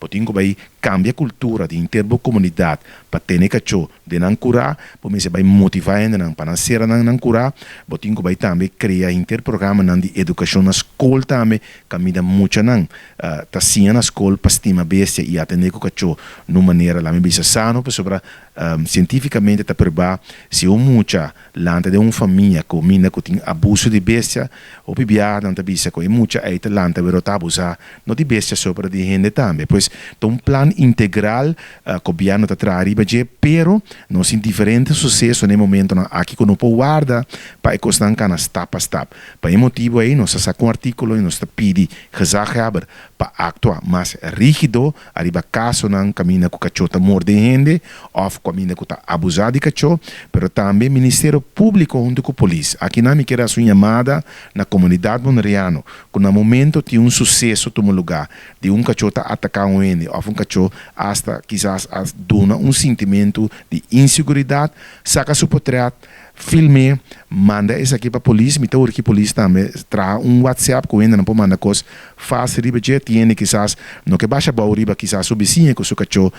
Bo tin ku bai kambia kultura di henter bo komunidat pa tene kachó den nan kurá, bo mester bai motivá hendenan pa nan sera nan nan kurá. Bo tin ku bai tambe krea henter programanan di edukashon na skol tambe kaminda muchanan ta siña na skol pa stima bestia i atendé ku kachó na un manera, laat mi bisa, sano, pasobra sientífikamente ta probá si un mucha lanta den un famia ku minda ku tin abuso di bestia, hopi biaha nan ta bisa ku e mucha ei ta lanta wero ta abusá no di bestia so pero di hende tambe. Pues ta un plan integral gobièrnu ta traha riba dje, pero nos tin diferente suseso na e momentonan aki ku no por warda pa e kosnan kana stap pa stap. Pa e motibu ei nos a saka un artíkulo i nos ta pidi gezaghebber pa aktua mas rígido ariba kasonan kaminda ku kachó ta morde hende òf kaminda ku ta abusá di kachó, pero tambe Ministerio Públiko huntu ku polis. Akinan mi kier hasi un yamada na komunidat boneriano ku na momento tin un suseso tuma lugá di un kachó ta ataká un hende òf un kachó asta kisas a duna un sintimentu di inseguridat, saka su potrèt, Film'é, manda esaki pa polis, mi ta urgi polis tambe traha un whatsapp ku hendenan por manda kos fásil riba dje, tin hende kisas no ke basha bou riba kisas su bisiña ku su kachó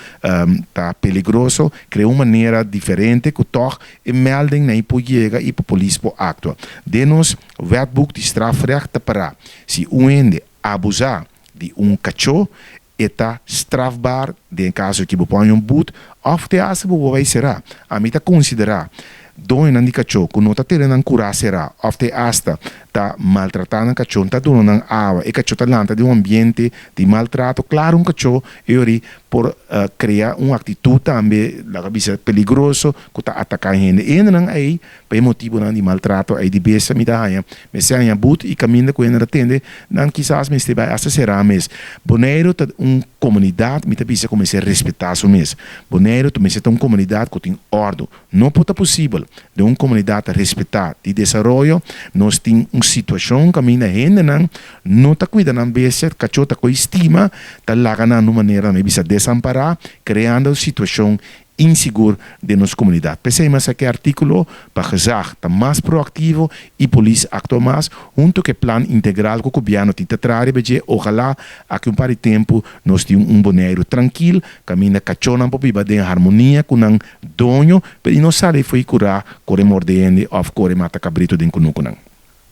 ta peligroso, krea un manera diferente ku tòg e melding na ei por yega i pa polis por aktua. Den nos wetboek di strafrecht ta pará, si un hende abusá di un kachó E ta strafbaar den kaso ki bo pon un but òf te hasta bo bo bai será. Ami ta konsiderá doñonan di kachó ku no ta tene nan kurá será òf te hasta ta maltratá nan kachó, ta duna nan awa, e kachó ta lanta den un ambiente di maltrato. Klaro un kachó e ori por krea un aktitut tambe, laga bisa, peligroso ku ta ataká hende. E hendenan ei Pa e motibunan di maltrato ei di bestia mi ta haña mester haña but i kaminda ku hende ta tende nan kisas mester bai asta será mes. Boneiru ta un komunidat mi ta bisa ku mester respetá su mes. Boneiru ta mester ta un komunidat ku tin òrdu. No por ta posibel den un komunidat respetá di desaroyo nos tin un situashon kaminda hendenan no ta kuida nan bestia, kachó ta ko'i stima, ta laga nan un manera mi bisa desampará kreando situashon insigur den nos komunidat. P'esei mi a saka e artíkulo pa gezag ta mas proaktivo i polis aktua mas huntu ku e plan integral ku gobièrnu tin ta traha riba dje. Ohalá aki un par di tempu nos tin un Boneiru trankil kaminda kachónan por biba den harmonia ku nan doño, pero i no sali fo'i kurá kore morde hende òf kore mata kabritu den kunukunan.